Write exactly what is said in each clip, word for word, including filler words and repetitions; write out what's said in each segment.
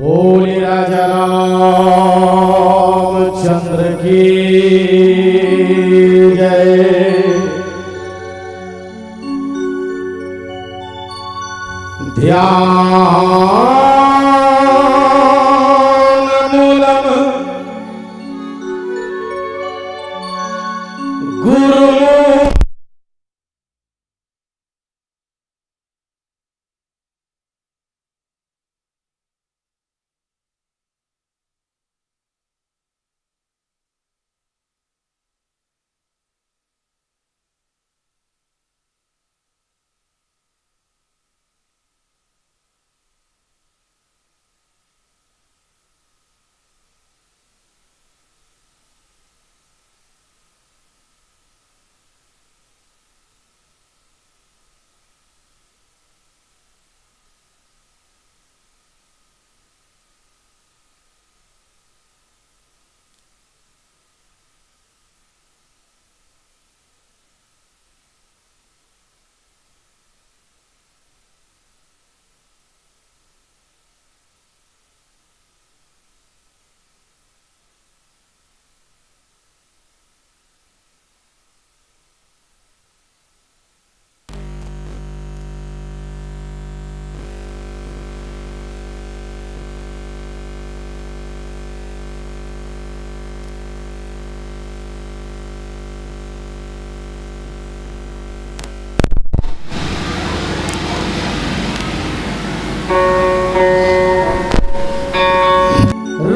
बोले राजा रामचंद्र की जय। ध्यान मूलम गुरु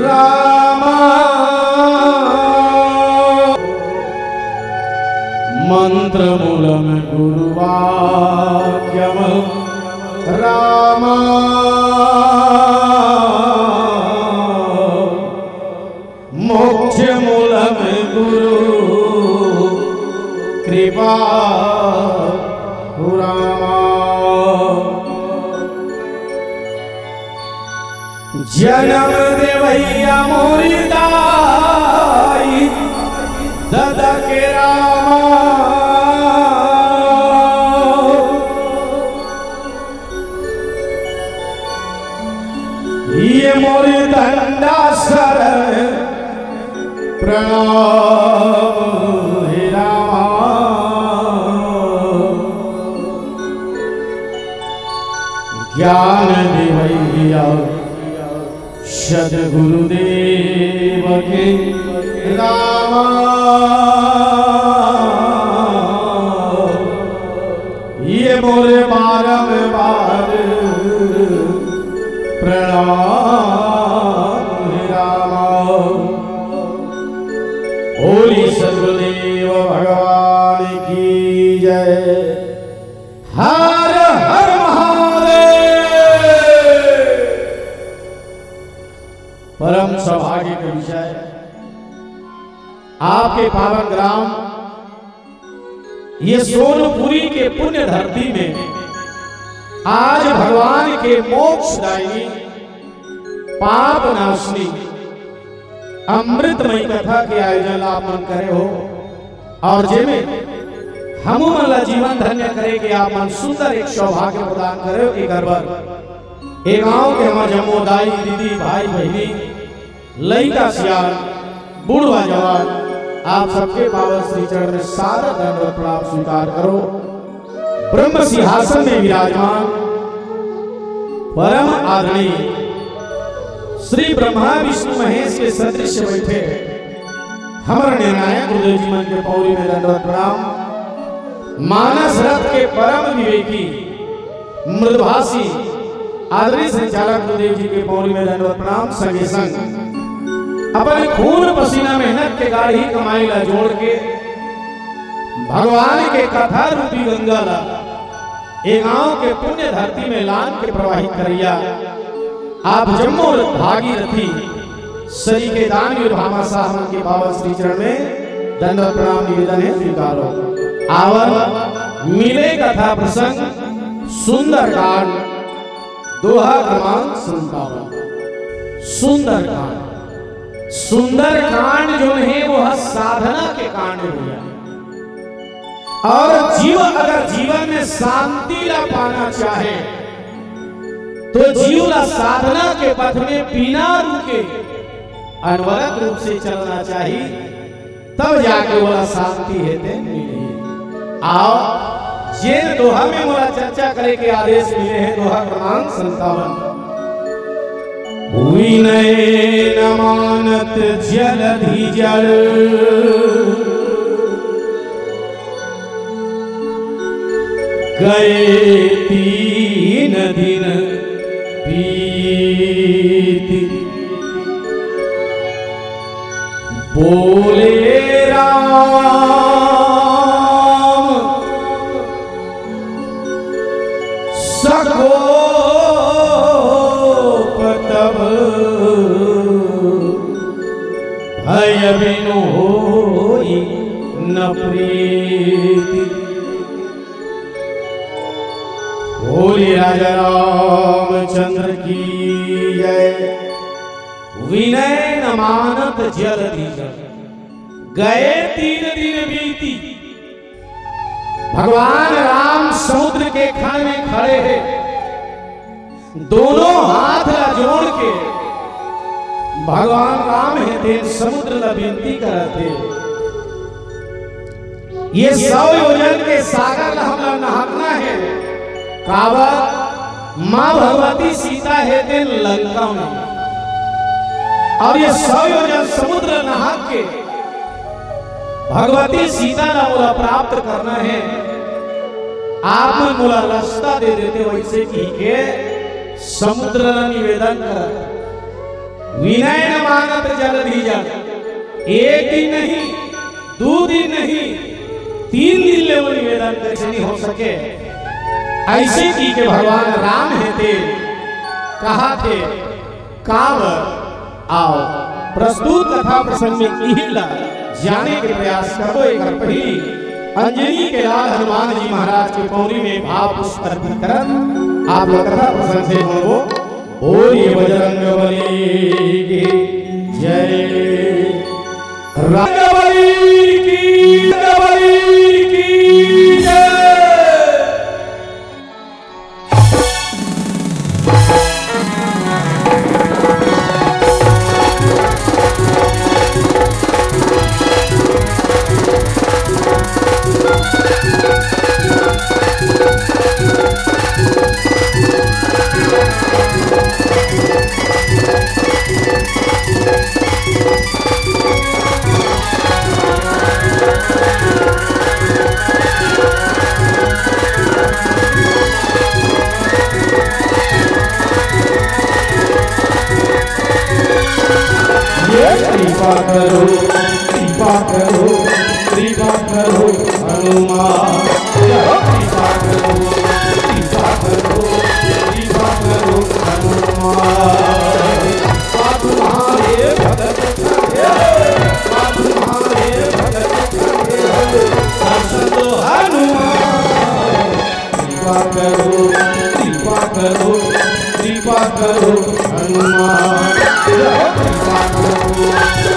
राम मंत्रमूलं गुरुवाक्यं राम मोक्षमूलं गुरु कृपा राम। जनम देवैया मोरी दाई ददा के रामा। ये मोरी दंडा शरण प्रणाम हे रामा। ज्ञान देवैया सदगुरुदेव के रामा। ये मोरे बारंबार प्रणाम हे रामा। बोली सदगुरुदेव भगवान की जय। हर हर महादेव। परम सौभाग्य के विषय, आपके पावन ग्राम ये सोनपुरी के पुण्य धरती में आज भगवान के मोक्षदायिनी पाप नाशनी अमृतमयी कथा के आयोजन ला आप मन करे हो, अउ जेमे हमू मन ला जीवन धन्य करे के आप मन सुंदर एक सौभाग्य प्रदान करे हो। एकर बर ए गांव के हमर जम्मो दाई, दीदी, भाई, बहिनी, लइका, सियान, बूढ़वा, जवान, आप सबके पावन श्री चरण में सादर दंडवत प्रणाम स्वीकार करो। ब्रह्म सिंहासन में विराजमान परम आदरणीय श्री ब्रह्मा विष्णु महेश के सदृश बैठे हमर निर्णायक गुरुदेव जी मन के पौरी में दंडवत प्रणाम। मानस रथ के परम विवेकी मृदभाषी आदरणीय संचालक गुरुदेव जी के पौरी में दंडवत प्रणाम। संगे संग अपन खून पसीना मेहनत के गाढ़ी कमाई ला जोड़ के भगवान के कथा रूपी गंगा ला ए गांव के पुण्य धरती में लान के प्रवाहित करैया आप जम्मो भागीरथी सरीखे दानवीर भामाशाह मन के पावन श्री चरण में दंडवत प्रणाम निवेदन हे, स्वीकारो। आवर मिले कथा प्रसंग सुंदरकांड, दोहा क्रमांक संतावन। सुंदरकांड, सुंदरकांड जोन हे वो ह साधना के कांड हे भैया। अउ जीव अगर जीवन में शांति ला पाना चाहे तो जीव ला साधना के पथ में बिना रुके अनवरत रूप से चलना चाही, तब जाके ओला शांति हे तेन मिलही। अउ जेन दोहा में मोला चर्चा करे के आदेश मिले हे, दोहा क्रमांक संतावन। विनय न मानत जलधि जड़, गए तीन दिन बीत। बोले राम सकोप तब, भय बिनु होई न प्रीति। बोले राजा रामचंद्र की जय। विनय न मानत जलधि जड़, गए तीन दिन बीती। भगवान राम समुद्र के खाल में खड़े हे, दोनों हाथ ला जोड़ के भगवान राम हे तेन समुद्र ला विनती करत हे। ये सौ योजन के सागर ला हमला नहाकना हे। काबर? माँ भगवती सीता हे तेन लंका में। अउ ये सौ योजन समुद्र नहा के भगवती सीता ला मोला प्राप्त करना हे। आप मन मोला रास्ता दे देते, वैसे कहि के समुद्र ला निवेदन करत। विनय न मानत जलधि जड़। एक दिन नहीं, दू दिन नहीं, तीन दिन ले वो निवेदन कइसे नहीं हो सके। अइसे कहि के भगवान राम हे तेन कहाथे। काबर? आओ, प्रस्तुत कथा प्रसंग में इही ला जाने के प्रयास करबो। एकर पहिली अंजनी के लाल हनुमान जी महाराज के पौरी में भाव पुष्प अर्पित करत आप लोग कथा प्रसंग से जोड़बो। बोलिए बजरंग बली की जय। रंग बली की, रंग बली की जय। ये कृपा करो, कृपा करो, कृपा करो हनुमान। कृपा करो, कृपा करो, कृपा करो हनुमान। साधु तुम्हारे भगत, साधु तुम्हारे भगत, दर्शन दो हनुमान। कृपा करो, कृपा करो, कृपा करो हनुमान। कृपा करो,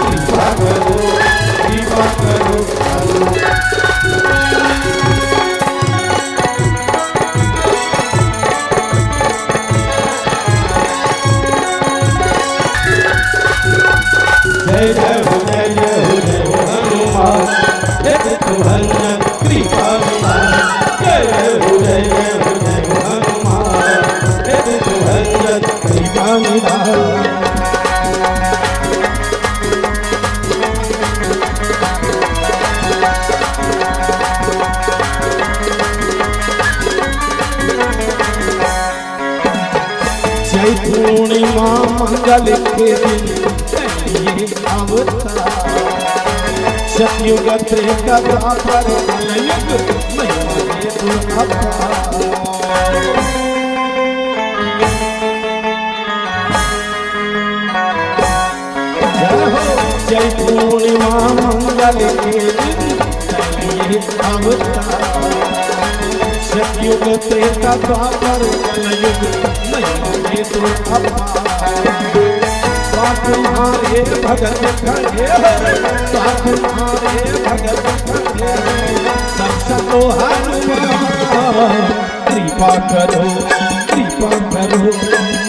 कृपा करो, कृपा करो हनुमान। जय जय हो, जय जय हो, जय हो हनुमान। हे दुख भंजन कृपा निधान। जय जय हो, जय जय हो, जय हो हनुमान। हे दुख भंजन कृपा निधान। चैत पूर्णिमा मंगल के दिन करिहे अवतार। सतयुग त्रेता द्वापर कलयुग महिमा हे दुरपार। जय हो, चैत पूर्णिमा मंगल के दिन करिहे अवतार। सतयुग त्रेता द्वापर कलयुग महिमा हे दुरपार। द्वार तुम्हारे भगत खड़े हैं, द्वार तुम्हारे भगत खड़े हैं, दर्शन दो हनुमान। कृपा करो, कृपा करो,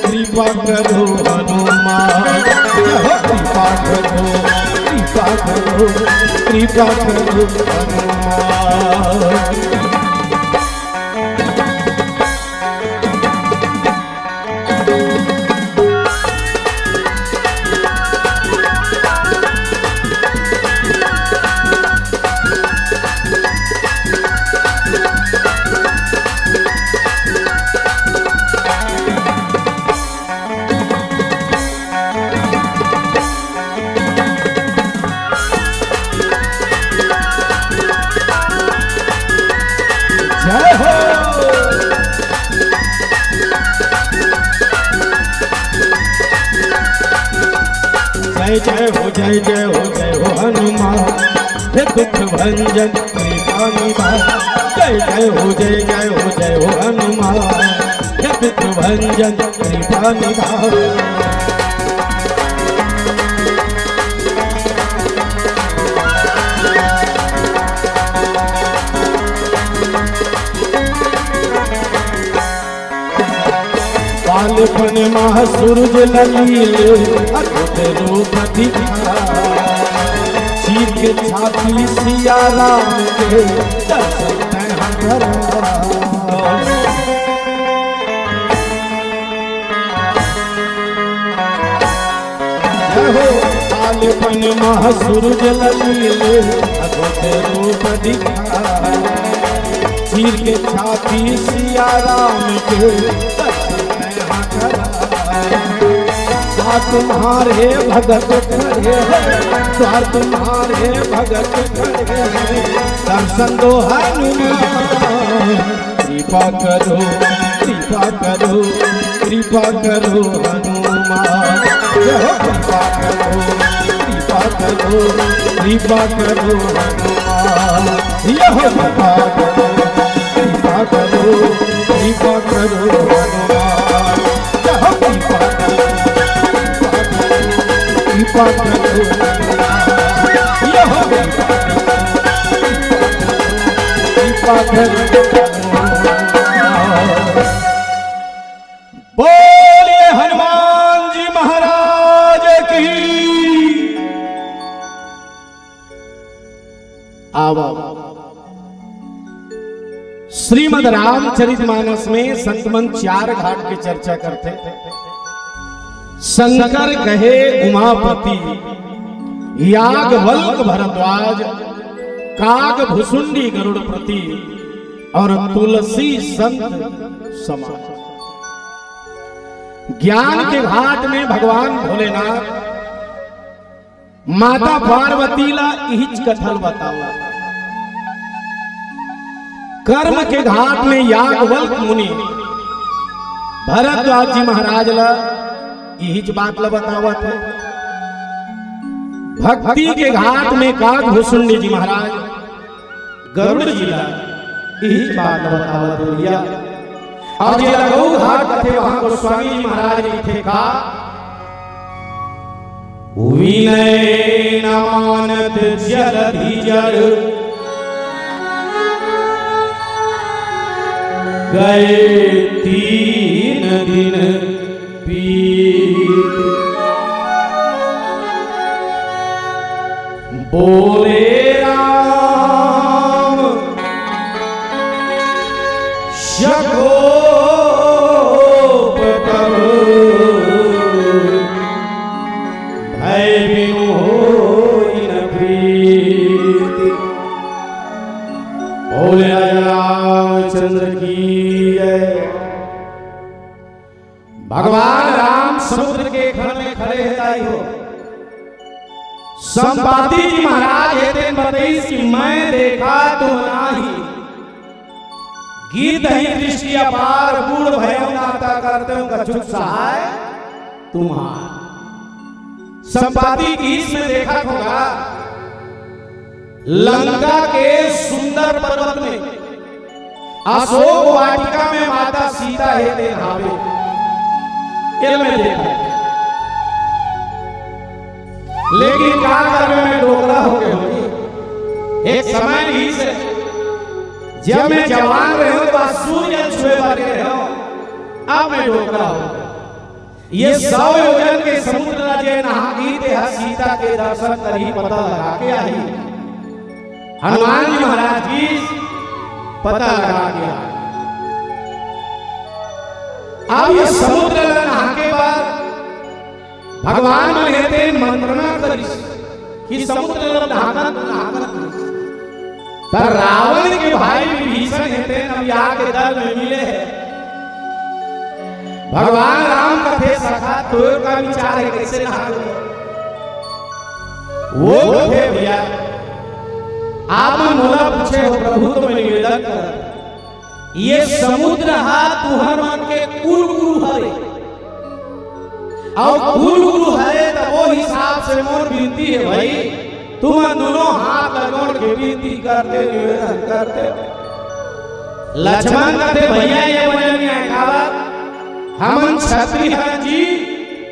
कृपा करो हनुमान। कृपा करो, कृपा करो, कृपा करो हनुमान। जय हो। जय जय हो, जय जय हो, जय हो हनुमान। हे दुख भंजन कृपा निधान। जय जय हो, जय जय हो, जय हो हनुमान। हे दुख भंजन कृपा निधान। बालपन महा सूरज ललील अद्भुत रूप दिखा। चीर के छाती सिया राम के दर्शन तैं करा। जय हो। बालपन महा सूरज ललील अद्भुत रूप दिखा। चीर के छाती सिया राम के दर्शन तैं करा। द्वार तुम्हारे भगत खड़े हैं, द्वार तुम्हारे भगत खड़े हैं, दर्शन दो हनुमान। कृपा करो, कृपा करो, कृपा करो हनुमान। जय हो। कृपा करो, कृपा करो, कृपा करो हनुमान। जय हो। कृपा करो, कृपा करो, कृपा करो हनुमान। जय हो। कृपा करो, कृपा करो, कृपा करो हनुमान। जय हो। कृपा करो, कृपा करो। बोलिए हनुमान जी महाराज की। आवा। श्रीमद् रामचरित मानस में संत मन चार घाट के चर्चा करथे। शंकर कहे उमापति, याग वल्क भरद्वाज, काग भुसुंडी गरुड़ प्रति, और तुलसी संत समाज। ज्ञान के घाट में भगवान भोलेनाथ माता पार्वती ला इहिच कथा ल बतावत। कर्म के घाट में याज्ञवल्क्य मुनि भरद्वाज जी महाराज ला इहिच बात ला बतावत हे। भक्ति के घाट में काग भुसुंडी जी महाराज गरुड़ जी ला इहिच बात ला बतावत हे भैया। अउ जे लगऊ घाट कथे, वहां गोस्वामी जी महाराज लिखे का, विनय न मानत जलधि जल, गए तीन दिन बीत। बोले राम सकोप तब, भय बिनु होई न प्रीति। बोले राजा रामचंद्र की जय। भगवान राम समुद्र के खन में खड़े हे दाई हो। संपाति जी महाराज हे तेन बतइस कि मैं देखा तुम नाही, गिरधहि दृष्टि अपार, बूढ़ भयउ नाता करतेव कछुक सहाय तुम्हार। संपाति की इसमें देखा होगा, लंका के सुंदर पर्वत में, अशोक वाटिका में माता सीता हे तेन हावे। ये मैं देखा। लेकिन का करबे, मैं डोकरा हो गे हों। एक समय रहिस, जब मैं जवान रहेंव, तो सूर्य छुए बर गे रहेंव, अब मैं डोकरा हो गे। ये सौ योजन के समुद्र ला जे नहाही, तेहा सीता के दर्शन करही, पता लगा के आही। हनुमान जी महाराज की पता लगा के आही। अब ये समुद्र ला नहा के बाद भगवान मन हे तेन मंत्रणा करिस कि समुद्र ला नहाकन, नहाकन। त रावण के भाई विभीषण हे तेन अब आके दल में मिले हे। भगवान राम कथे, सखा, तोर का विचार हे, कइसे नहा लूं? वो कथे, भैया, आप मन मोला पूछे हो प्रभु, तो मैं निवेदन करत, ये समुद्र हा तुहर मन के कुल गुरु हरे, अउ कुल गुरु हरे, त वो हिसाब से मोर विनती हे भाई, तुमन दूनों हाथ ला जोड़ के विनती करते, निवेदन करते। लक्ष्मण कथे, भैया, ये बने नहीं आए, काबर? हमन क्षत्रिय हन जी,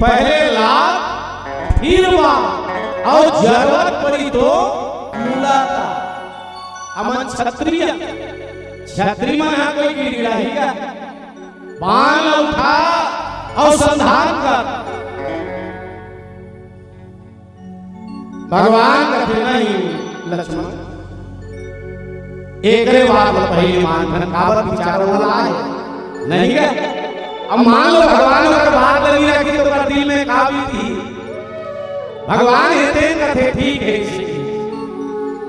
पहले लात, फिर वार, अउ जरूरत पड़ी तो मुलाकात। हमन क्षत्रिय, क्षत्रिय मन हा कोई गिड़गिड़ाही का? बाण उठा अउ संधान कर। भगवान कथे, नहीं लक्ष्मण, एकरे बात ला पहिली मानथन, काबर विचार वाला आय, नहीं का? अब मान लो भगवान अगर बात ला नइ रखिस त ओकर दिल में का बीतही? भगवान हे तेन कथे, ठीक हे।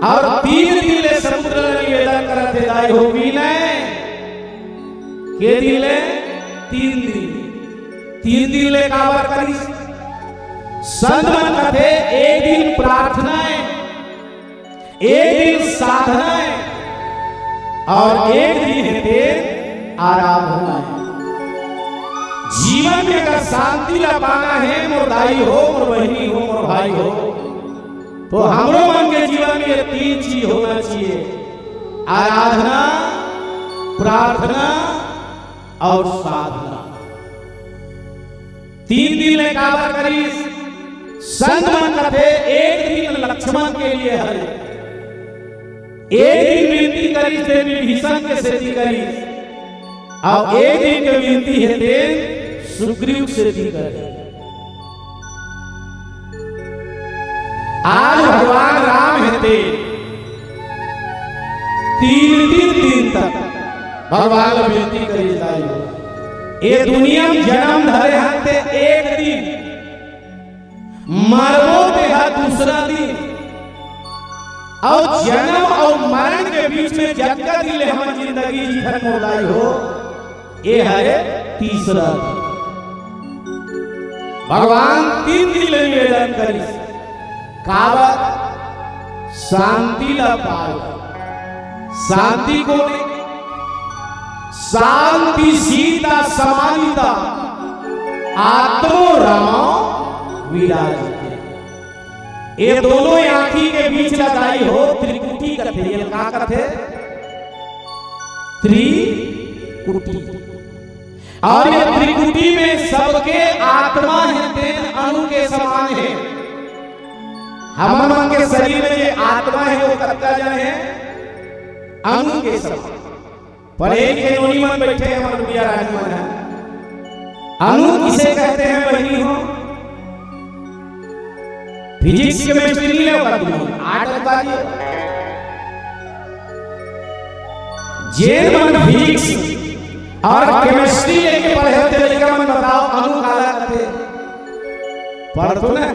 अउ तीन दिन ले समुद्र ला निवेदन करत हे, दाई हो विनय, के दिन ले? तीन दिन। तीन दिन ले काबर करिस? संत मन कथे, एक दिन प्रार्थना हे, एक दिन साधना हे, अउ एक दिन हे तेन आराधना हे। जीवन में अगर शांति ला पाना हे, मोर दाई हो, मोर बहिनी हो, मोर भाई हो, तो हमरो मन के जीवन में ये तीन चीज होना चाहिए, आराधना, प्रार्थना अउ साधना। तीन दिन ले काबर करिस? संत मन कथे, एक दिन लक्ष्मण के लिए हरे, एक दिन विनती करिस ते विभीषण के सेती करिस, अउ एक दिन के विनती हे ते सुग्रीव के सेती करिस। आज भगवान राम हे ते तीन, तीन दिन तक भगवान ला विनती करिस, दाई हो, ए दुनिया में जनम धरे हन ते एक दिन, मरबो तेहा दूसरा दिन, अउ जनम अउ मरण के बीच में जतका दिन ले हमन जिंदगी जीथन, मोर दाई हो, ए हरे तीसरा दिन। भगवान तीन दिन ले निवेदन करिस, काबर? शांति ला पाए। शांति कोन हे? शांति सीता समाहिता, आत्मो राम विराजिते। ये दोनों आंखी के बीच ला, दाई हो, त्रिकुटी कथे। ये का कथे? त्रिकुटी। और ये त्रिकुटी में सबके आत्मा हे, तेन अणु के समान हे। हमर मन के शरीर में जे आत्मा हे, वो कतका जन हे? अणु के समान। पढ़े लिखे नोनी मन बैठे हे, हमर बिटिया रानी मन हे। अणु किसे कहते हैं बहिनी हो? फिजिक्स केमिस्ट्री नहीं लेगा तुम, आठ बता दिए। जेन मन फिजिक्स और केमिस्ट्री लेके पढ़े होते, लड़का मन बताओ, अणु काला कहते? पढ़ तो ना।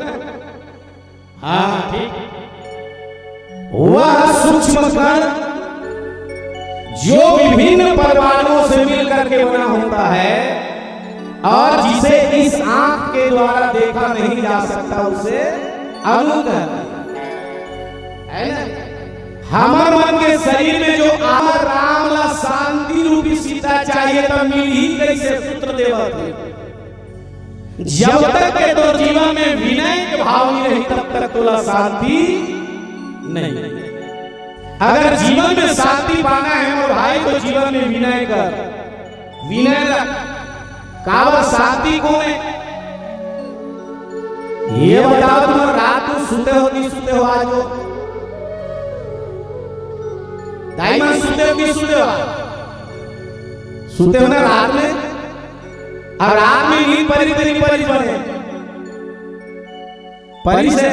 हाँ, ठीक। वह सूक्ष्म कण जो विभिन्न परमाणुओं से मिल करके बना होता है और जिसे इस आंख के द्वारा देखा नहीं जा सकता, उसे अणु कहते हैं। है ना? हमर मन के शरीर में जो आत्मा, राम ला शांति रूपी सीता चाहिए, तब मिलही कैसे? सूत्र देवत हे, जब तक के तोर जीवन में विनय के भाव नहीं रही, तब तक तोला शांति नहीं। अगर जीवन में शांति पाना है मोर भाई, तो जीवन में विनय कर, विनय रख। काबर शांति कोन हे? ये बताओ, तुम रात में सुते हो, नहीं सुते हो? आज वो दाई मन सुते हो, नहीं सुते हो? सुते हो ना रात में? अब रात में नींद परी, परी, परी, परी। परिस हे।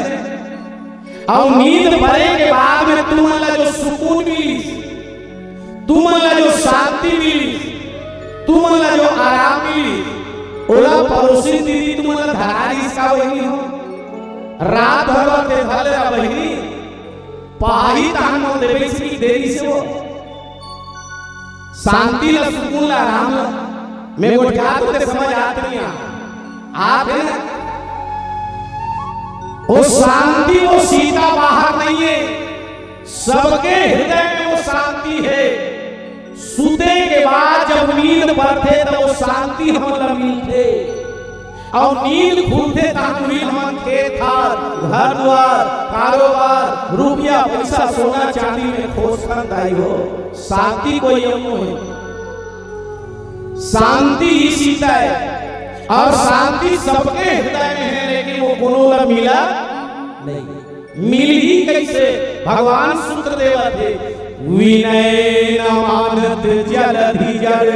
अउ नींद परे के बाद में तुमन ला जो सुकून मिलिस, तुमन ला जो शांति मिलिस, तुमन ला जो आराम मिलिस, ओला पड़ोसिन दीदी तुमन ला धरा दिस का बहिनी हो? रात भर बर ते धर ले रहा बहिनी, पाही तहान मोर देवे से की देरी से वो। शांति ला, सुकून ला, आराम ला। मैं गोठियात हों ते समझ आत नहीं आ। आत हे ना? वो शांति, वो सीता बाहर नहीं है, सबके हृदय में वो शांति है। सुते के बाद जब नींद पड़थे, तब वो शांति हमन ला मिलथे। अउ नींद खुलथे, तहान भी हमन खेत खार, घर दुआर, कारोबार, रुपया, पैसा, सोना, चांदी में खोजथन दाई हो। शांति कोई अमो है, शांति ही सीता है। और शांति सबके हृदय में है, लेकिन वो कोनो ला मिला नहीं। मिलही कैसे? भगवान सूत्र देवत हे, विनय न मानत जलधि जड़,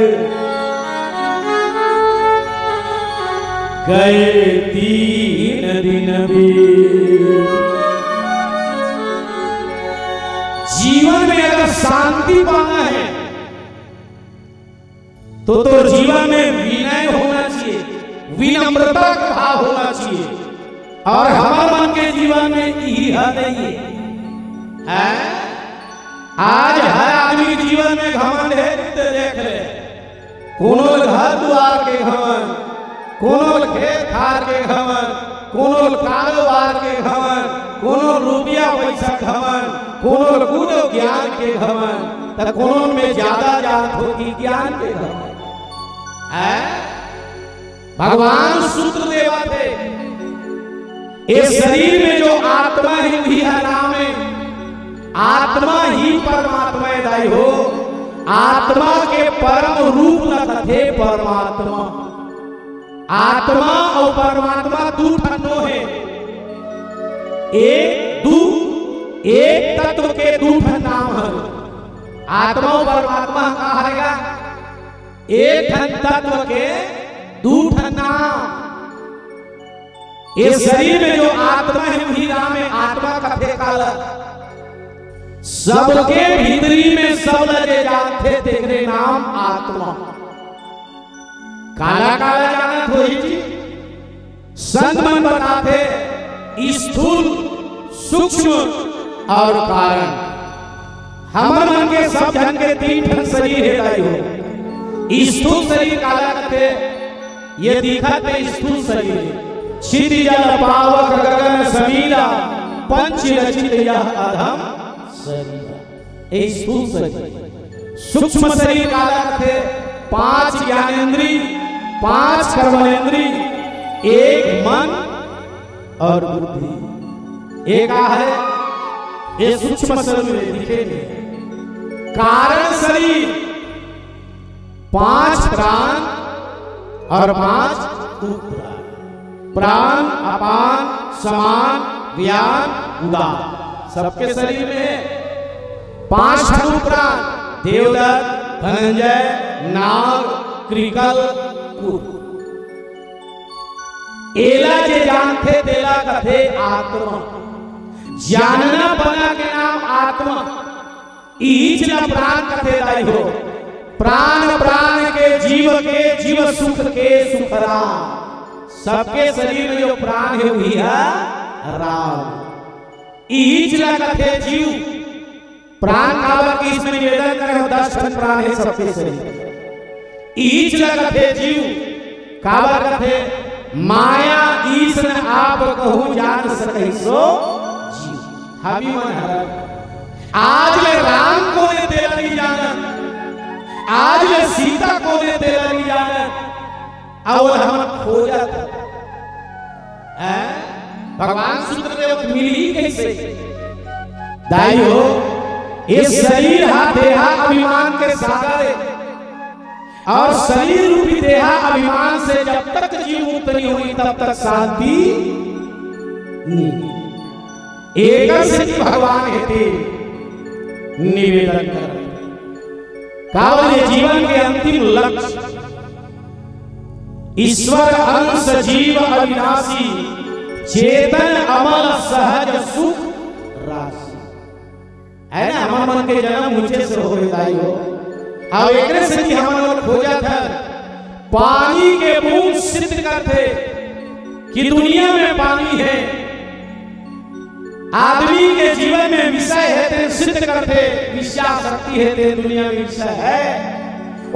गए तीन दिन बीत। जीवन में अगर शांति पाना है, तो तोर जीवन में विनय होना चाहिए, विनम्रता का भाव होना चाहिए। और हमर मन के जीवन में इही ह नहीं है। हैं? आज हर आदमी के जीवन में घमंड है, ते देख ले। कोनो ल घर दुआर के घमंड, कोनो ल खेत खार के घमंड, कोनो ल कारोबार के घमंड, कोनो ल रुपया पैसा घमंड, कोनो ल कोनो ज्ञान के घमंड, त कोनो में ज्यादा जात होही ज्ञान के घमंड। हैं? भगवान सूत्र देवत हे, ए शरीर में जो आत्मा है, वही है नाम है। आत्मा ही परमात्मा है दाई हो। आत्मा के परम रूप ल कथे परमात्मा। आत्मा अउ परमात्मा दू ठन नो हे। एक, दू, एक तत्व के दू ठन नाम हे। आत्मा अउ परमात्मा का हरे गा? एक ठन तत्व के दू ठन नाम। ये शरीर में जो आत्मा है, वही नाम है आत्मा कथे काला। सबके भीतरी में सब ल जे जानथे, तेकरे नाम आत्मा। काला काला जानत होही जी। संत मन बताथे, स्थूल, सूक्ष्म और कारण। हमर मन के सब झन के तीन ठन शरीर हे दाई हो। स्थूल शरीर काला कथे? ये दिखत हे स्थूल शरीर। क्षिति जल पावक गगन समीरा, पंच रचित यह अधम शरीर। ए स्थूल शरीर। सूक्ष्म शरीर काला कथे? पांच ज्ञानेंद्री, पांच कर्मेंद्री, एक मन और बुद्धि। एक आ है, ये सूक्ष्म शरीर में दिखे नहीं। कारण शरीर, पांच प्राण, और पांच उपप्राण, प्राण, अपान, समान, व्यान, उदान। सबके शरीर में पांच ठन उपप्राण, देवदत्त, धनंजय, नाग, कृकल, कुर। एला जे जानथे तेला कथे आत्मा। जानना पना के नाम आत्मा। इहीच ला प्राण कथे दाई हो। प्राण प्राण के जीव के, जीव सुख के सुख राम। सबके शरीर में जो प्राण हे उही ह राम। इहीच ला कथे जीव। प्राण काबर के इसमें निवेदन करे हो, दस ठन प्राण हे सबके शरीर। इहीच ला कथे जीव। काबर कथे, माया ईस न आप कहूँ जान सकही सो जीव। हमी मन हरन। आज ले राम कोन ए तेला नइ जानन, आज ले सीता कोन ए तेला नइ जानन, अउ हमन खोजत हन। भगवान सूत्र देवत मिलही कइसे? दाई हो, ये शरीर हा देहा अभिमान के सागर हे। और शरीर रूपी देहा अभिमान से जब तक जीव मुक्त नहीं होही, तब तक शांति नहीं। एकर सेती भगवान हे ते निवेदन करत। काबर ये जीवन के अंतिम लक्ष्य, ईश्वर अंश जीव अविनाशी, चेतन अमल सहज सुख राशि। हे ना, हमर मन के जनम ऊंचे से होवे दाई हो। अउ एकरे सेती हमन ओला खोजत हन। पानी के बूंद सिद्ध करथे कि दुनिया में पानी हे। आदमी के जीवन में विषय हे ते सिद्ध करथे, विषयासक्ति हे ते दुनिया में विषय हे।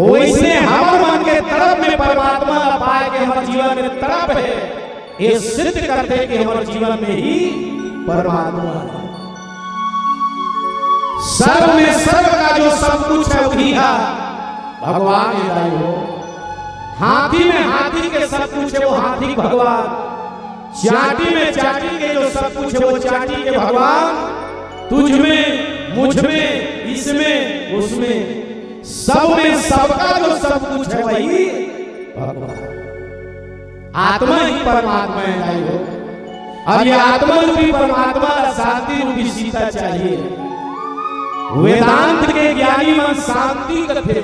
वइसने हमर मन के तड़प में परमात्मा ला पाए के हमर जीवन में तड़प हे। ये सिद्ध करथे कि हमर जीवन में ही परमात्मा हे। सर्व में सर्व का जो सब कुछ हे, वही हे भगवान हे दाई हो। हाथी में हाथी के सब कुछ हे, वो हाथी भगवान। चांटी में चांटी के जो सब कुछ हे, वो चांटी के भगवान। तुझ में, मुझ में, इसमें, उसमें, सब में सबका जो सब कुछ हे, वही भगवान। आत्मा ही परमात्मा हे दाई हो। अउ ये आत्मा रूपी परमात्मा ला शांति रूपी सीता चाहिए। वेदांत के ज्ञानी मन शांति कथे,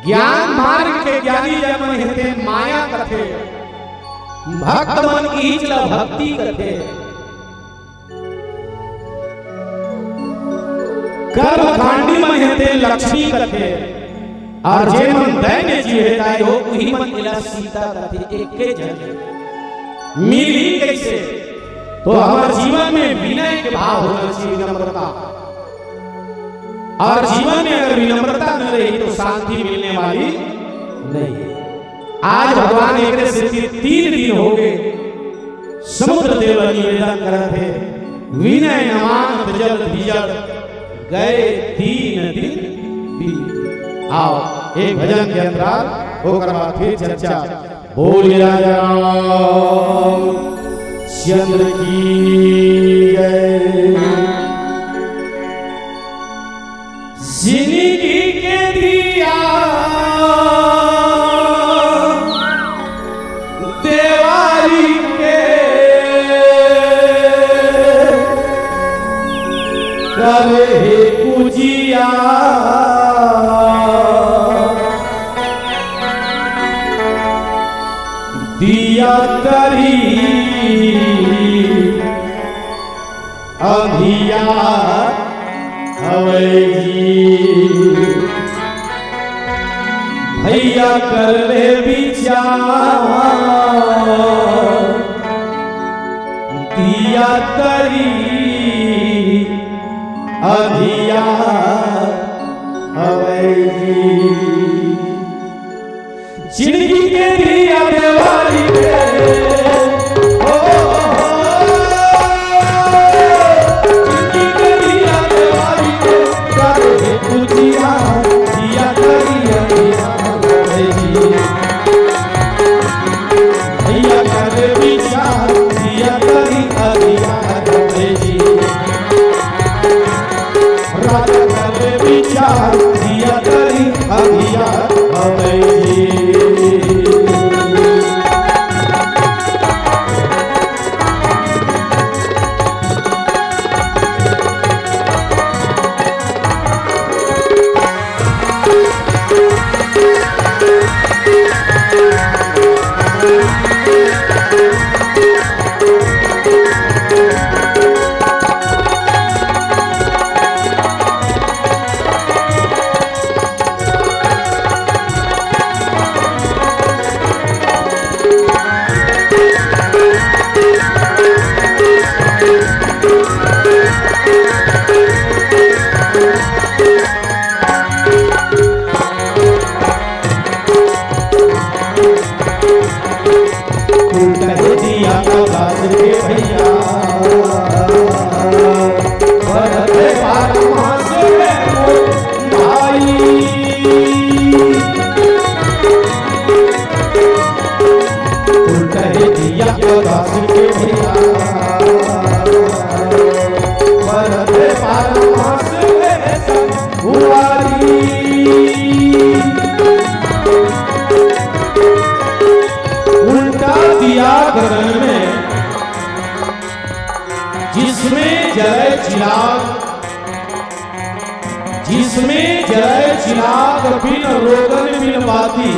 ज्ञान मार्ग के ज्ञानी जन मन हे ते माया कथे, भक्त मन इहीच ला भक्ति कथे। कर्मकांडी मन हे ते लक्ष्मी कथे, अउ जे मन दैन्य जीव हे दाई हो, उही मन एला सीता कथे। एके झन मिलही कइसे? तो हमर जीवन में विनय के भाव होना चाहिए, विनम्रता। अउ जीवन में अगर विनम्रता न रही तो शांति मिलने वाली नहीं। आज भगवान एकरे सेती तीन दिन हो गए, समुद्र देव ला निवेदन करत हे, विनय न मानत जल भीजड़, गए तीन दिन बीत। आओ, एक भजन के अंतराल, ओकर बाद फिर चर्चा। बोलिए राजा रामचंद्र की जय। जिंदगी के दिया देवारी के करे हे पूजिया, दिया करी अंधिया हवै जी। भैया कर ले विचार, दिया करी अंधिया हवै जी। जिंदगी के दिया देवारी के, ओ, ओ, ओ, जिंदगी के दिया देवारी के, करे हे पूजिया, दिया करी अंधिया हवै जी। आज के भैया, बरत पारमास में संगुआरी। उल्टा दिया गगन में, जिसमें जले चिराग, जिसमें जले चिराग बिन रोगन बिन बाती,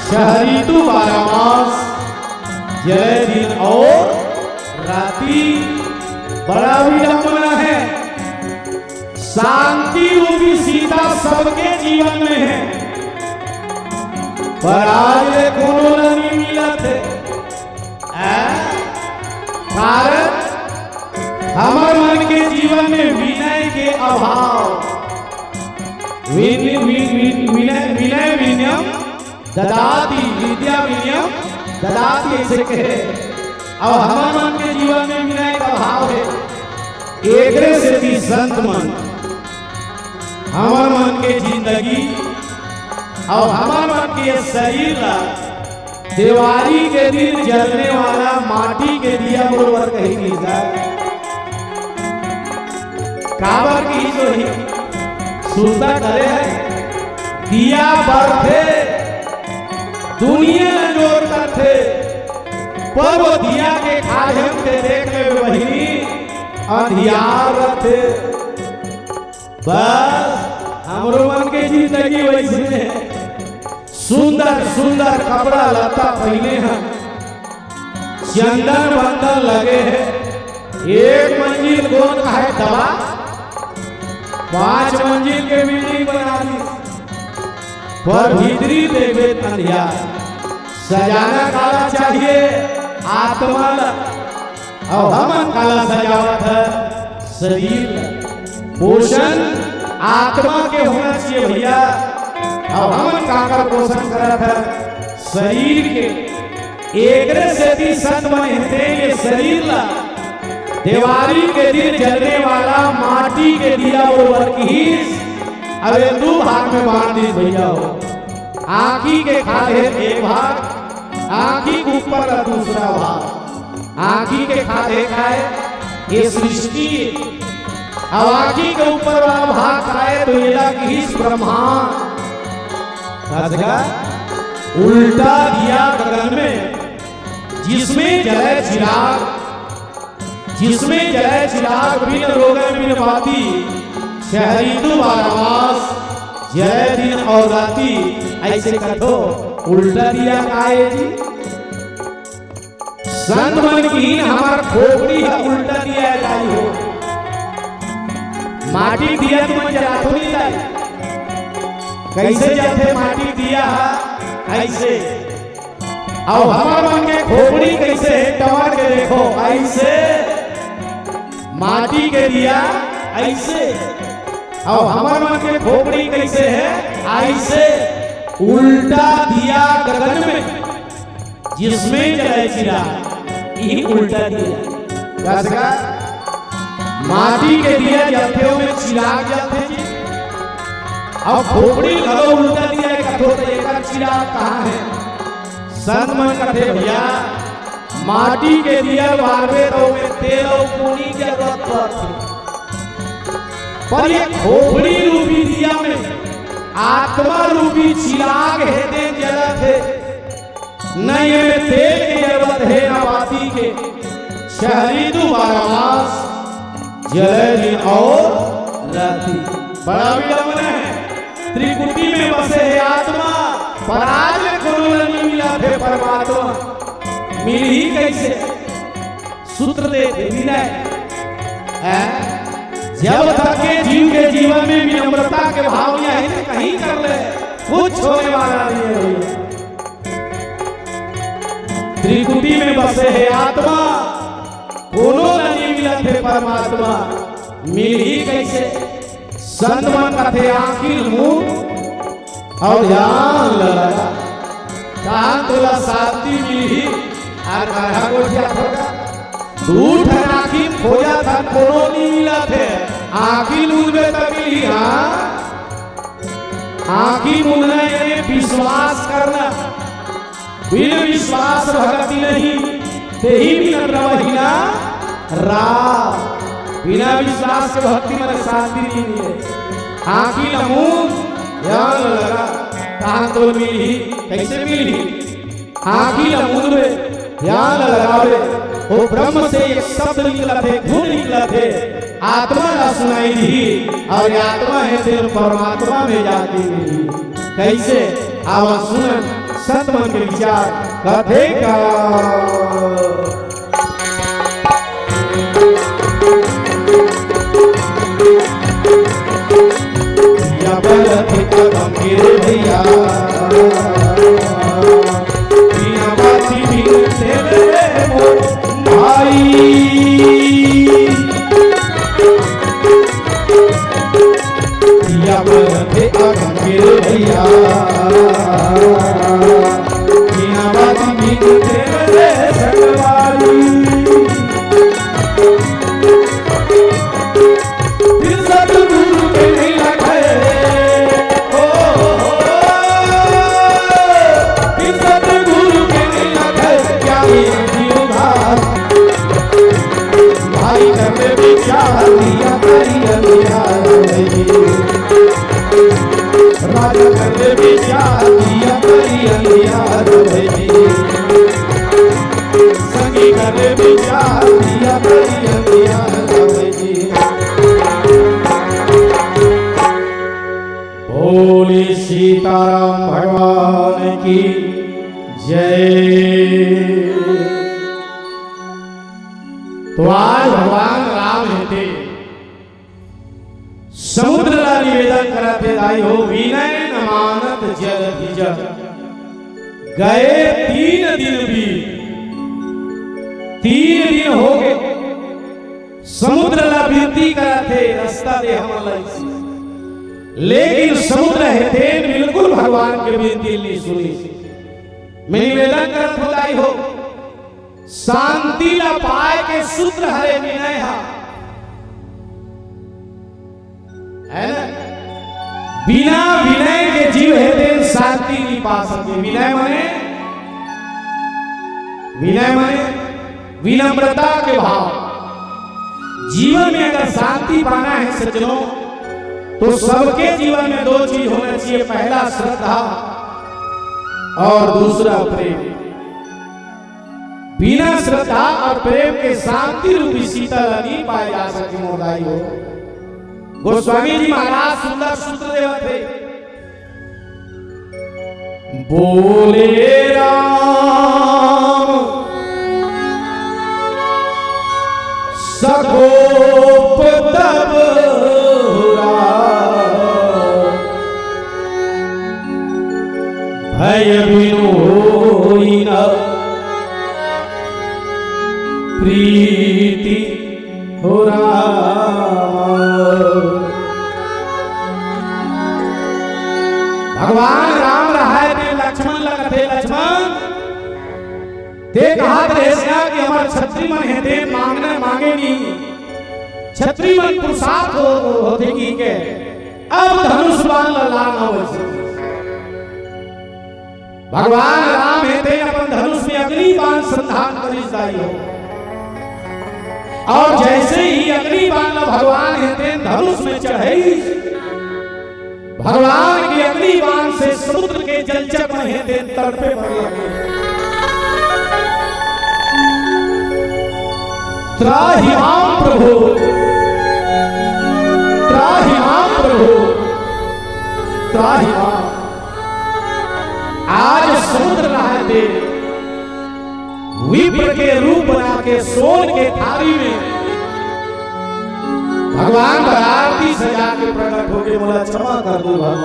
शहरी तू बारह मास जले दिन और राती। बड़ा विडंबना है, शांति रूपी सीता सबके जीवन में है, पर आज ले कोनो ला नहीं मिलत है। आ? कारण हमर मन के जीवन में विनय के अभाव। विन-, विन-, विन-, विनय, विनय विनयम ददाति, विद्या विनयम ददाति, ऐसे कहे। अब हमर मन के जीवन में विनय का अभाव है। एकरे सेती संत मन हमर मन के जिंदगी अउ हमर मन के शरीर ला देवारी के दिन जलने वाला माटी के दिया बरोबर कही दीस हे। काबर कहिस होही? सुरता करे हे, दिया बरथे, दुनिया ल जोर करथे, पर वो दिया के खाल्हे म ते देख लेबे बहिनी, अंधियार रथे। बस, हमरो मन के जिंदगी वइसने हे। सुंदर सुंदर कपड़ा लत्ता पहिने हे, चंदन बंदन लगे हे, एक मंजिल गोंद खाए दबा, पांच मंजिल के बिल्डिंग बना दी, पर भीतरी देखबे त अंधियार। सजाना काला चाहिए? आत्मा ला। अउ हमन काला सजावत हे? शरीर ला। पोषण आत्मा के होना चाहिए भैया, अउ हमन काकर पोषण करत हे? शरीर के। एकरे सेती संत मन हे तें ये शरीर ला देवारी के दिन जलने वाला माटी के दिया बरोबर किहिस, अब ये दू भाग में बांट दीस भैया हो। आंखी के खाल्हे एक भाग, आंखी के ऊपर का दूसरा भाग। आंखी के खाल्हे काय ये सृष्टि, अब आंखी के ऊपर वाला भाग काय तो एला किहिस ब्रह्मांड। राजगा उल्टा दिया गगन में, जिसमें जले चिराग, जिसमें जले चिराग बिन रोगन बिन बाती, शहरी तू बारह मास, जले दिन अउ राती, अइसे कथो उल्टा दिया काय जी? संत मन किहिन हमर खोपड़ी ह उल्टा दिया हे दाई हो। माटी दिया तुमन जलाथो नहीं दाई? कइसे जलथे माटी दिया ह? अइसे। अउ हमर मन के खोपड़ी कइसे हे, टंवर के देखो, अइसे। माटी के दिया अइसे। अउ हमर मन के खोपड़ी कइसे हे, अइसे। उल्टा दिया गगन में, जिसमें जले चिराग, इही उल्टा दिया। कस का? माटी के दिया जलथे, ओमे चिराग जलथे जी। अउ खोपड़ी घलो उल्टा दिया हे कथो, त एकर चिराग कहाँ हे? संत मन कथे, भैया, माटी के दिया बारबे त ओमे तेल अउ पूनी के जरूरत पड़थे, पर ये खोपड़ी रूपी दिया में आत्मा रूपी चिराग हे, तें जलत हे। नहीं, एमे तेल के जरूरत हे, ना बाती के। शहरी तू बारह मास, जले दिन अउ राती। बड़ा विडंबना हे। त्रिकुटी में बसे हे आत्मा, पर आज ले कोनो ल नइ मिलत हे परमात्मा। मिलही कइसे? सूत्र देथे विनय। हैं? जब तक के जीव के जीवन में विनम्रता के भाव नइ आही, त कहीं कर ले, कुछ होने वाला नहीं है भैया। त्रिकुटी में बसे हे आत्मा, कोनो ल नइ मिलत हे परमात्मा, मिलही कइसे? संत मन कथे आखिर मुंह अउ ध्यान ल लगा, तहां तोला शांति मिलही। अउ कहा गोठियाथो का, दू ठन आँखी खोजत हन, कोनो नइ मिलत हे, आँखी मूंदबे त मिलही। हाँ, आँखी मूंदना यानी विश्वास करना। बिन विश्वास भक्ति नहीं, तेहि बिन द्रवहीना राम। बिना विश्वास के भक्ति मन शांति नहीं मिले। आँखी ल मूंद, ध्यान लगा, कहाँ तो मिलही, कैसे मिलही? आँखी ल मूंदबे, ध्यान लगाबे, ओ ब्रह्म से एक शब्द निकलथे, धुन निकलथे, आत्मा ला सुनाई दिही, अउ ये आत्मा हे तेन परमात्मा में जाके मिलही। कैसे? आवा सुनन, संत मन के विचार, कथे का। या परत कदम गिरे भैया, बिना बाती बिन तेरे मोर भाई। या परत कदम गिरे भैया, बिना बाती बिन तेरे संगवारी। बिन सतगुरु के नहीं लगे, ओ, ओ, ओ, बिन सतगुरु के नहीं लगे, क्या ये जीव भाई? भाई कर ले विचार, दिया करी अंधियार है जी। राजा कर ले विचार, दिया करी अंधियार है जी। संगी कर ले विचार, दिया करी अंधियार है जी। बोले सीताराम भगवान की जय। तो आज भगवान राम हे ते समुद्र ला निवेदन करत हे, दाई हो, विनय न मानत जल भिजत। गए तीन दिन बीत, तीन दिन हो गए, समुद्र ला विनती करत हे, रस्ता दे हमन ला। लेकिन समुद्र हे तेन बिल्कुल भगवान के विनती नहीं सुनी। मैं निवेदन करत हों, दाई हो, शांति ला पाए के सूत्र हरे विनय हा, है ना? बिना विनय के जीव हे तेन शांति नहीं पा सके। विनय माने, विनय माने विनम्रता के भाव। जीवन में अगर शांति पाना है सज्जनों, तो सबके जीवन में दो चीज होना चाहिए, पहला श्रद्धा और दूसरा प्रेम। बिना श्रद्धा और प्रेम के शांति रूपी सीता ला नहीं पाए जा सके, मोर दाई हो। गोस्वामी जी महाराज सुंदर सूत्र देवत हे, बोले राम सकोप तब हुआ, भय बिनु होई न प्रीति हो राम। भगवान राम रहाय ते लक्ष्मण ला कथे, लक्ष्मण, ते कहत रहेस ना कि हमर छत्री मन हे ते मांगना मांगे नहीं, छत्री मन पुरुषार्थ हो, होथे कि के, अब धनुष बाण ला लाना हो। भगवान राम हे तेन अपन धनुष में अग्नि बाण संधान करिस, दाई हो। और जैसे ही अग्नि बाण ला भगवान हे तेन धनुष में चढ़ाइस, भगवान के अग्नि बाण से समुद्र के जलचर मन हे तेन तड़पे बर लगे। त्राहि मां प्रभो, त्राहि मां प्रभो, त्राहि मां। आज समुद्र रहाय ते विप्र के रूप बना के सोन के थारी में भगवान बर आरती सजा के प्रकट होके मोला क्षमा कर दो भगवान,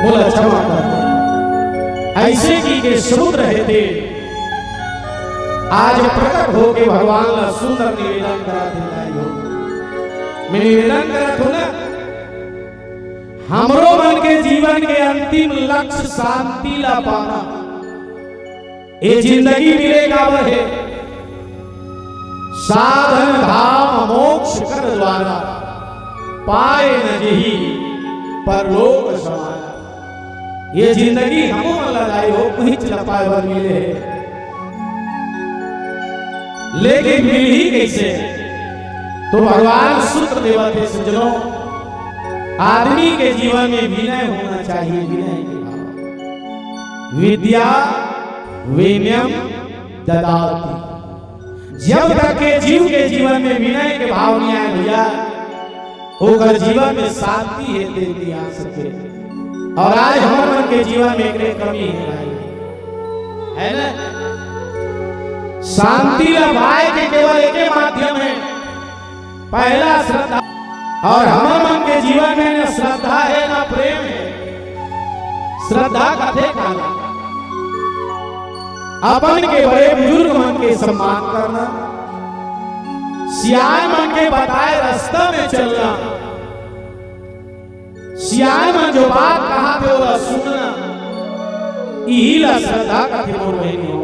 मोला क्षमा कर दो। ऐसे की के समुद्र हे ते आज प्रकट होके भगवान ला सुंदर निवेदन करत हे, दाई हो। मैं निवेदन करत हों ना, हमरो मन के जीवन के अंतिम लक्ष्य शांति ला पाना। ये जिंदगी मिले काबर हे? साधन धाम मोक्ष कर द्वारा, पाए न जेहि परलोक समारा। ये जिंदगी हमू मन ला दाई हो, उहीच ला पाए बर मिले हे, लेकिन मिलही कइसे? तो भगवान सूत्र देवत हे, सज्जनों, आदमी के जीवन में विनय होना चाहिए, विनय के भाव। विद्या विनयम ददाति। जब तक के जीव के जीवन में विनय के भाव नहीं आए भैया, ओकर जीवन में शांति हे, देव नहीं आ सके। और आज हमर मन के जीवन में एकरे कमी हे भाई, है ना? शांति ला पाए के केवल एके माध्यम हे, पहला श्रद्धा। और हमर मन के जीवन में न श्रद्धा हे, न प्रेम हे। श्रद्धा कथे काला? अपन के बड़े बुजुर्ग मन के सम्मान करना, सियान मन के बताए रास्ता में चलना, सियान मन जो बात कहाथे ओला सुनना, इही ला श्रद्धा कथे मोर बहिनी हो।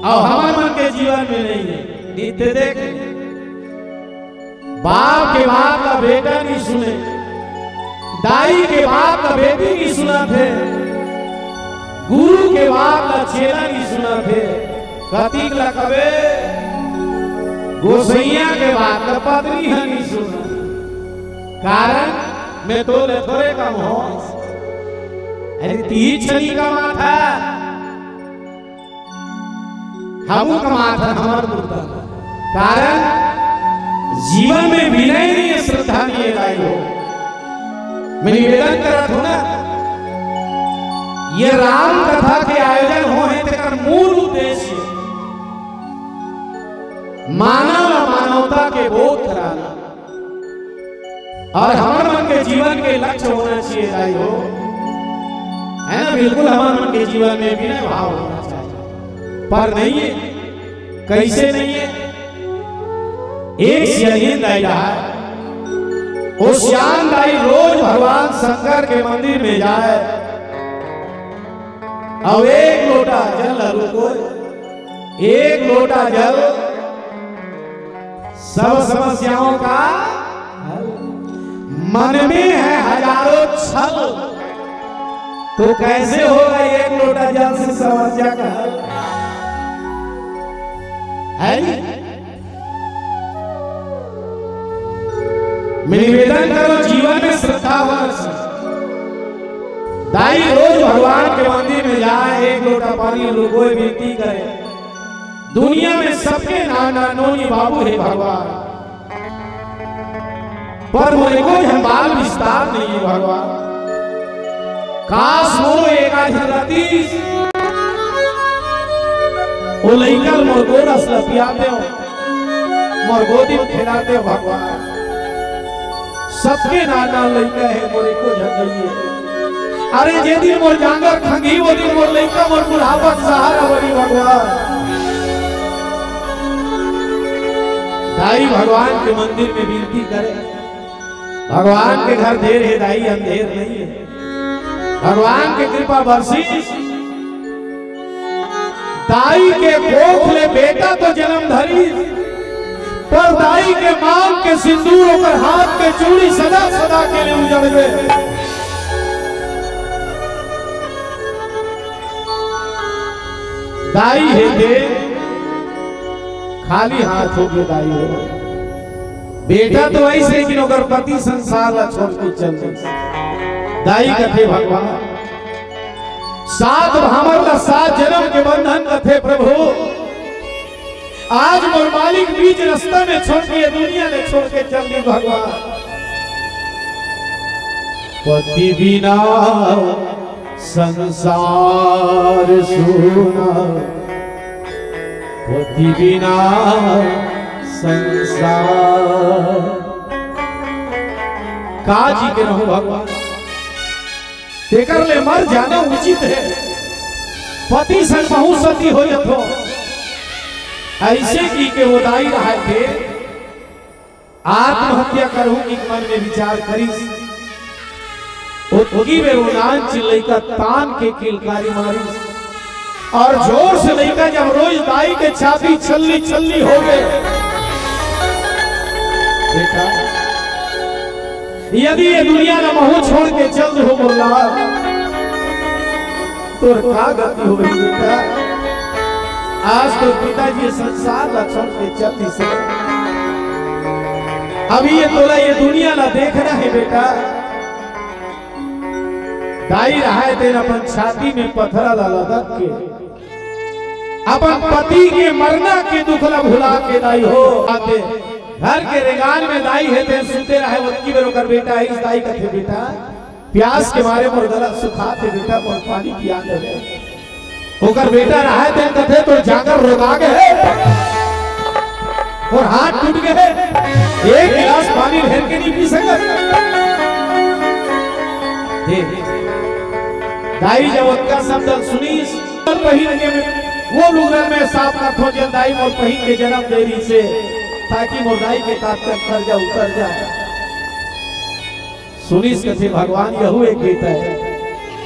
अउ हमर मन के जीवन में नहीं हे। नित्य देख, बाप के बात ला बेटा नहीं सुने, दाई के बात ला बेटी नहीं सुनत हे, गुरु के बात ला चेला नहीं सुनत हे। कतिक ला कबे गोसैया के बात ला पत्नी ह नहीं सुनत। कारण मैं तो ले थोरे कम हो। अरे तीच नहीं कमाथा, हमू कमाथन, हमर कुर्ता। कारण जीवन में विनय नहीं हे, श्रद्धा नहीं हे दाई हो। मैं निवेदन करत हूं ना, ये राम कथा के आयोजन हो हे, तेकर मूल उद्देश्य मानव ला मानवता के बोध कराना। और हमर मन के जीवन के लक्ष्य होना चाहिए दाई हो, है ना? बिल्कुल हमर मन के जीवन में विनय भाव होना चाहिए, पर नहीं हे। कइसे नहीं हे? एक सियान दाई रहा, ओ सियान दाई रोज भगवान शंकर के मंदिर में जाए, अउ एक लोटा जल ला रुकोय, एक लोटा जल सब समस्याओं का हल। मन में है हजारों छल, तो कैसे होगा एक लोटा जल से समस्या का हल? है नहीं? मैं निवेदन करो, जीवन में श्रद्धा होना चाहिए। दाई रोज भगवान के मंदिर में जाए, एक लोटा पानी रुकोय, विनती करे। दुनिया में सबके नाना नोनी बाबू हे भगवान, पर मोर एको झन बाल विस्तार नहीं हे भगवान। काश मोरो एक आध रतिस, ओ लइका ल मोर गोरस ल पियातेव, मोर गोदी म खेलातेव भगवान। सबके नाना लइका हे, मोर एको झन नइये। अरे जे दिन मोर जांगर खंगही, ओ दिन मोर लइका मोर बुढ़ापा के सहारा बनी भगवान। दाई भगवान के मंदिर में विनती करे, भगवान के घर देर हे दाई, अंधेर नहीं हे। भगवान के कृपा बरसिस। दाई के कोख ले बेटा तो जन्म धरिस, पर दाई के मांग के सिंदूर ओकर हाथ के चूड़ी सदा सदा के लिए उजड़ गए। दाई हे दे, खाली हाथ हो गे दाई हो। बेटा तो अइस हे, लेकिन ओकर पति संसार ला छोड़ के चल दिस। दाई कथे भगवान, सात भांवर ला सात जन्म के बंधन कथे प्रभु। आज मोर मालिक बीच रस्ता में छोड़ के, दुनिया में छोड़ के चल दिस भगवान। पति बिना संसार सूना, पति बिना संसार। का जी के रहूं भगवान, तेकर ले मर जाना उचित हे। पति संग बहुत सती हो जथो। अइसे कहिके ओ दाई रहाय के आत्महत्या करहूं के मन में विचार करिस। ओतकी बेर ओ नान चिल्लइका तान के किलकारी मारिस। अउ जोर से लइका जब रोइस दाई के छाती छल्ली छल्ली हो गे। बेटा, यदि ये दुनिया ला महूं छोड़ के चल देहूं मोर लाल, तोर का गति होही बेटा? आज तोर पिताजी संसार ला छोड़ के चल दिस हे। अभी ये तोला ये दुनिया ला देखना हे बेटा। दाई रहय तेन अपन छाती में पथरा ला लदक के अपन पति के मरना के दुख ला भुला के दाई हो आते घर के रेंगान में दाई हे तेन सुते रहय। ओतकी बेर ओकर बेटा आइस, दाई कथे, "बेटा, प्यास के मारे मोर गला सुखात हे बेटा, मोर पानी पिया दे रे।" ओकर बेटा रहय तेन कथे, "तोर जांगर रोगा गे हे, तोर हाथ टूट गे हे, एक गिलास पानी ढेर के नहीं पी सकत।" देख, दाई जब ओतका शब्द सुनिस, पहिर के वो लुगरा में साफ रखो, जेन दाई मोर पहिर के जन्म दे रहिस हे, ताकि मोर दाई के काट कर कर्जा उतर जाए। सुनिस कथे, "भगवान, यहू एक गीत हे।"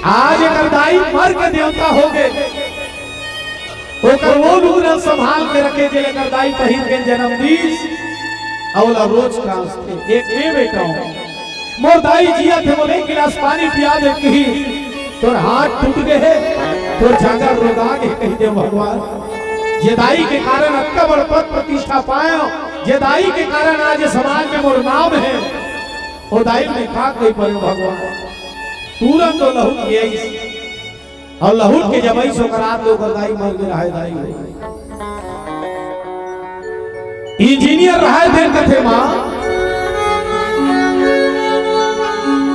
आज एकर दाई मर के देवता हो गे, ओकर वो लुगरा संभाल के रखे, जे एकर दाई पहिर के जन्म दीस, अउ ओला रोज कांसथे, "एक मैं बेटा हूँ, मोर दाई जियत हे, मोला एक गिलास पानी पिया दे," कही, "तोर हाथ टूट गे हे, तोर जांगर रोगा गे," कहि दे भगवान। जे दाई के कारण अतका बड़ पद प्रतिष्ठा पायो, जे दाई के कारण आज समाज में मोर नाम हे, ओ दाई में का कही परे भगवान। तुरंत वो लहुट के आइस, अउ लहुट के जब आइस ओकर आत ले ओकर दाई मर गे रहय, दाई हो। इंजीनियर रहय तेन कथे, "माँ,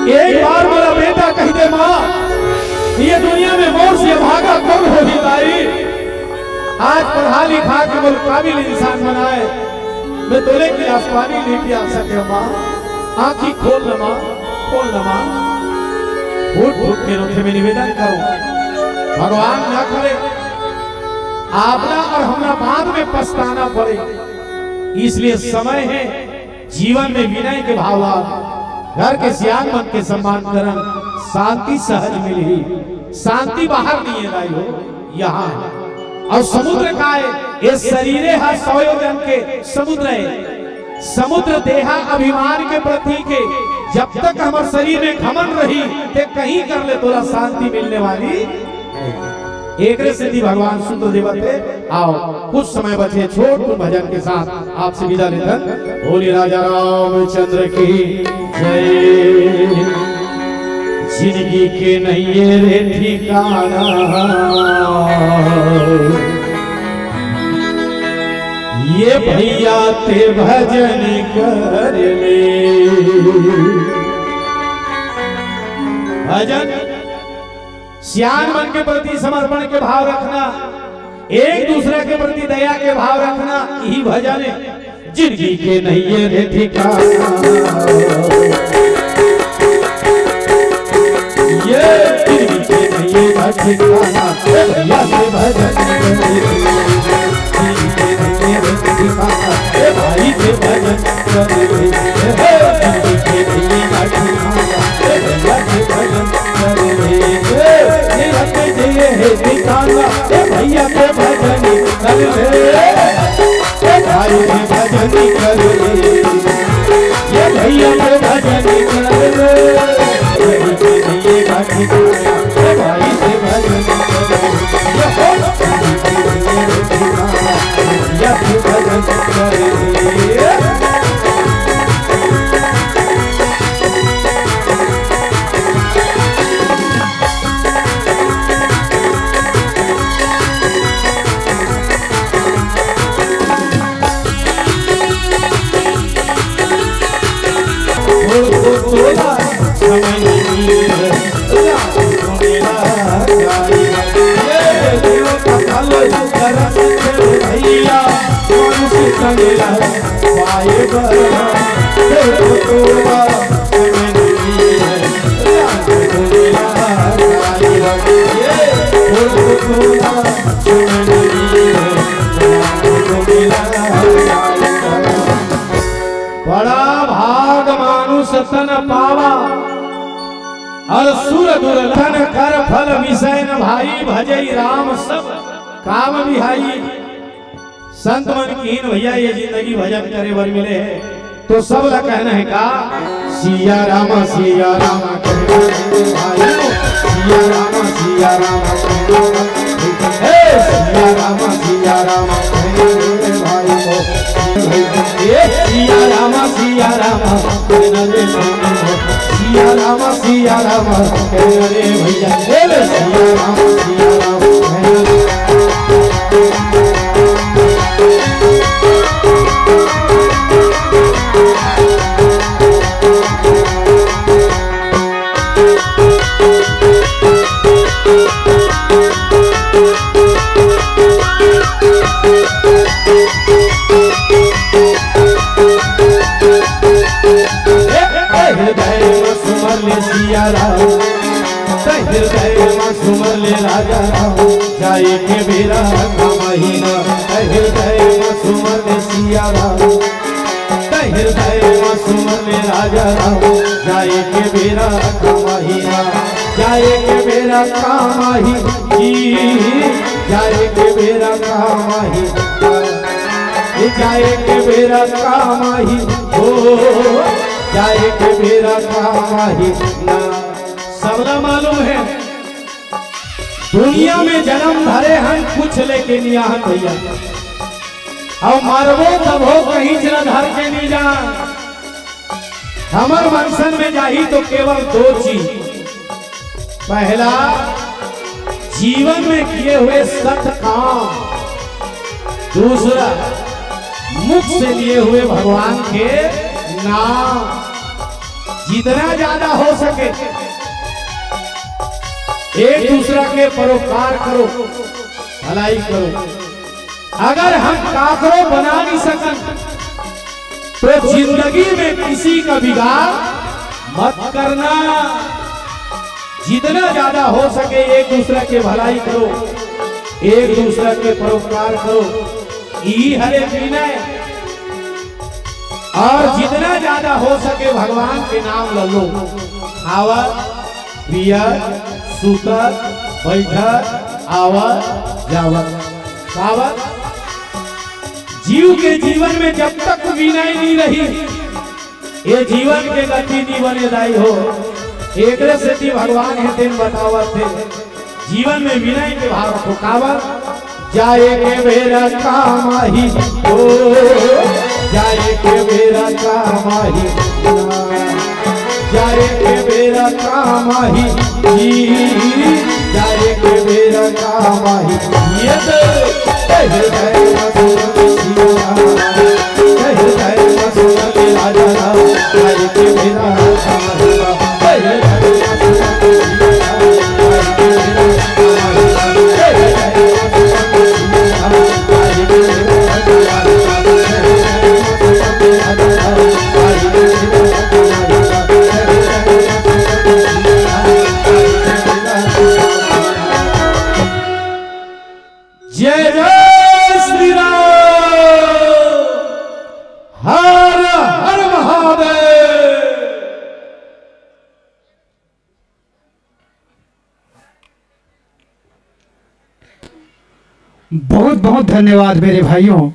एक बार मोला बेटा कहि दे माँ, ये दुनिया में मोर से भागा कोन होही दाई? आज पढ़ा लिखा के मोर काबिल इंसान बनाए, मैं तोले गिलास पानी नहीं पिया सके माँ, आँखी खोल न माँ, खोल न माँ।" फूट फूट के रोथे, मैं निवेदन करूँ, भगवान ना करे आपला अउ हमला बाद में पछताना पड़े, इसलिए समय हे, जीवन में विनय के भाव ला, घर के सियान मन के सम्मान करन, शांति सहज मिलही। शांति बाहर नहीं हे दाई हो, यहाँ हे। अउ समुद्र काय हे? ये शरीरे हा सौ योजन के समुद्र हे। समुद्र देहा अभिमान के प्रतीक हे। जब तक हमर शरीर में घमंड रही, ते कहीं कर ले, तोला शांति मिलने वाली नहीं। एकरे सेती भगवान सूत्र देवत हे। आओ, कुछ समय बचे, छोट कुन भजन के साथ आपसे विदा लेथन। बोलिए राजा रामचंद्र की जय। जिंदगी के नइये रे ठिकाना, ये भैया ते भजन कर ले। भजन सियान मन के प्रति समर्पण के भाव रखना, एक दूसरा के प्रति दया के भाव रखना, यही भजन हे। जिंदगी के नइये रे ठिकाना, ये जिंदगी के नइये रे ठिकाना, ए भैया से भजन करे। जिंदगी के नइये रे ठिकाना, ए भाई से भजन करे। ए जिंदगी के नइये रे ठिकाना, ए भैया से भजन करे। ए, ये रख जे हे ठिकाना, ए भैया के भजन कर ले, ए भाई के भजन कर ले, ये भैया के भजन कर ले, ये भैया के भजन कर ले, ये भाई के भजन कर ले, ये हो, ये भैया के भजन कर ले। भैया मानुष तन ला पाए बर, हे तो तोरा मन नहीं है, राम दुनिया आई लगे, हे तो तोरा मन नहीं है, राम दुनिया आई लगे। बड़ा भाग मानुष तन पावा, अर सुर दुर्लभ तन कर फल विषय न भाई, भजई राम सब काम विहाई। संत मन किहिन भैया, ये जिंदगी भजन करे बर मिले हे, तो सब ला कहना है का, सिया राम, सिया राम कहना है भाई, सिया राम, सिया राम कहना है। ए, सिया राम, सिया राम कहना है भाई, ए, सिया राम, सिया राम कहना है भाई, सिया राम, सिया राम कहना है भैया, ए, सिया राम, सिया राम कहना है। हृदय में सुमर ले सिया राम, हृदय में सुमर ले राजा राम, जाए के बेरा का महीना, हृदय में सुमर ले सिया राम। हृदय में सुमर ले राजा राम, जाए के बेरा का महीना, जाए के बेरा का माही जी, जाए के बेरा का माही, ए, जाए के बेरा का माही, हो, जाए के बेरा का माही ना। सबला मालूम है, दुनिया में जन्म धरे हन, कुछ लेके निया हन भैया। अउ मरबो तभो कहीं च धर के नी जान। हमर मनसन में जाही तो केवल दो चीज। पहला, जीवन में किए हुए सत काम। दूसरा, मुख से लिए हुए भगवान के नाम। जितना ज्यादा हो सके, एक दूसरा के परोपकार करो, भलाई करो। अगर हम काकरो बना नहीं सकन, तो जिंदगी में किसी का बिगाड़ मत करना। जितना ज्यादा हो सके, एक दूसरा के भलाई करो, एक दूसरा के परोपकार करो। ई हरे विनय। और जितना ज्यादा हो सके, भगवान के नाम ल लो। आवत, पियत, सुतत, बैठत, आवत, जावत, आवत। जीव के जीवन में जब तक विनय नहीं रही, ये जीवन के गति नहीं बने दाई हो। एकरे सेती भगवान हे तेन बतावत हे, जीवन में विनय के भाव रखो। काबर? जाए के बेरा काम आही, ओ, जाए के बेरा काम आही, जाए के बेरा काम आही, जाए के बेरा काम आही। ये तो हृदय में सुन सिया, हृदय में सुन राजा राम, जाए के बेरा काम आही। जय जय श्री राम। हर हर महादेव। बहुत बहुत धन्यवाद मेरे भाइयों।